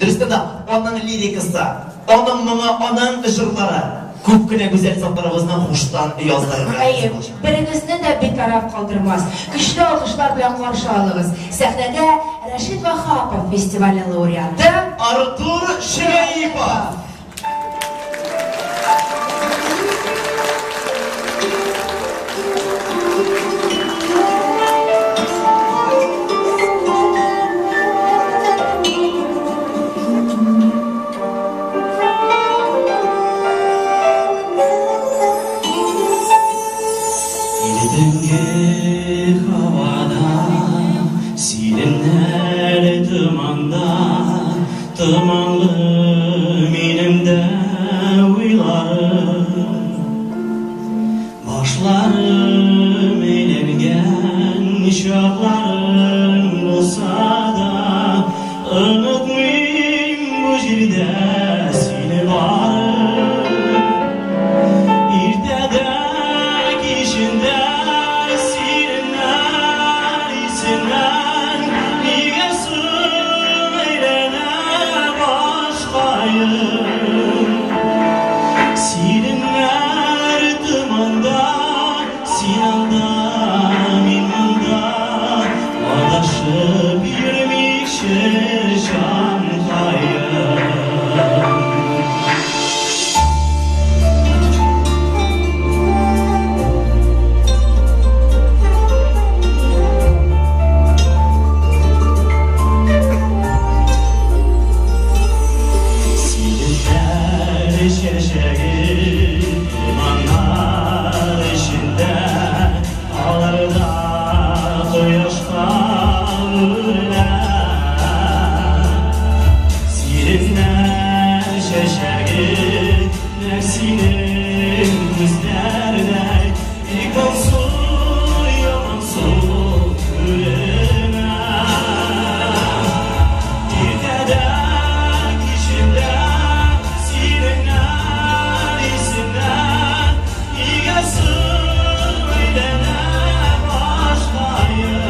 Дөрестән дә, аның лирикасы, аның моңы, аның җырлары күп кенә гүзәл затларыбызны хуштан яздырырга Әйе, берегезне дә битараф калдырмас. Көчле алкышлар белән каршы алыгыз. Сәхнәдә Рәшит Ваһапов фестивале лауреаты Артур Шәрипов. Иртәнге һавада сиреннәр томанда, томанлы минем дә уйларым. Башларым әйләнгән чакларым булса да, онытмыйм бу җирдә сине барып. Иртәдә, кичендә сиреннәр исеннән, нигә соң әйләнә башкаем? Сиреннәр томанда, син анда, мин монда, адашып йөрмикче җанкаем. Сиреннәр чәчәге урманнар эчендә, аларда кояшка үрелә. Сиреннәр чәчәге нәкъ синең күзләрдәй, бик моңсу, ямансу күренә. Иртәдә, кичендә сиреннәр исеннән, нигә соң әйләнә башкаем?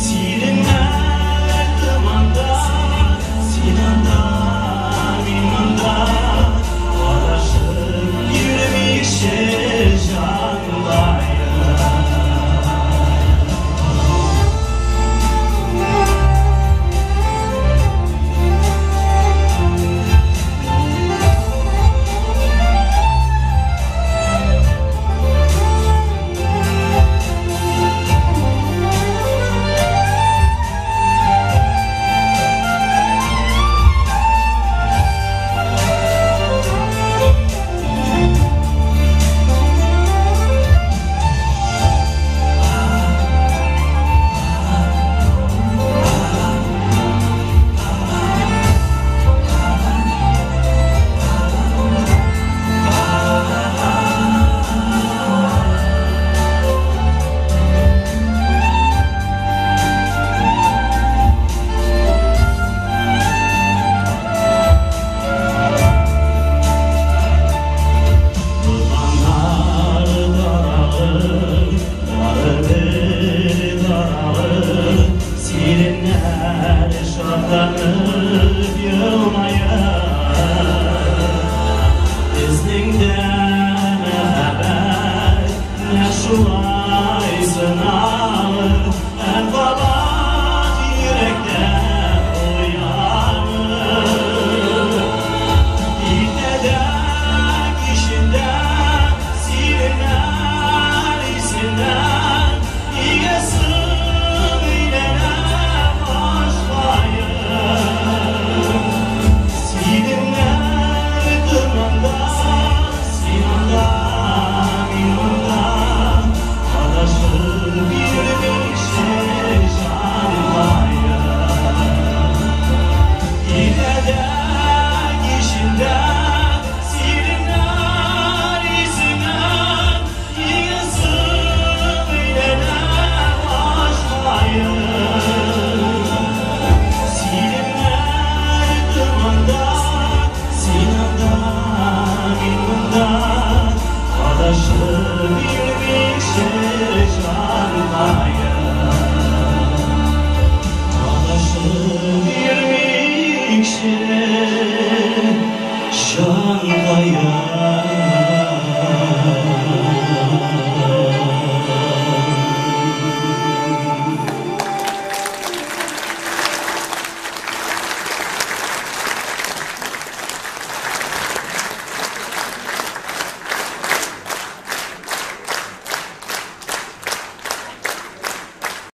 Сиреннәр томанда, син анда, мин монда, адашып йөрмикче җанкаем. Урманнар даралыр, барыбер таралыр, сиреннәр шатланып елмая. Безнең дә мәхәббәт нәкъ шулай сыналыр, һәм кабат йөрәктә уяныр. Иртәдә, кичендә сиреннәр исеннән, нигә соң әйләнә башкаем? Җыркаем.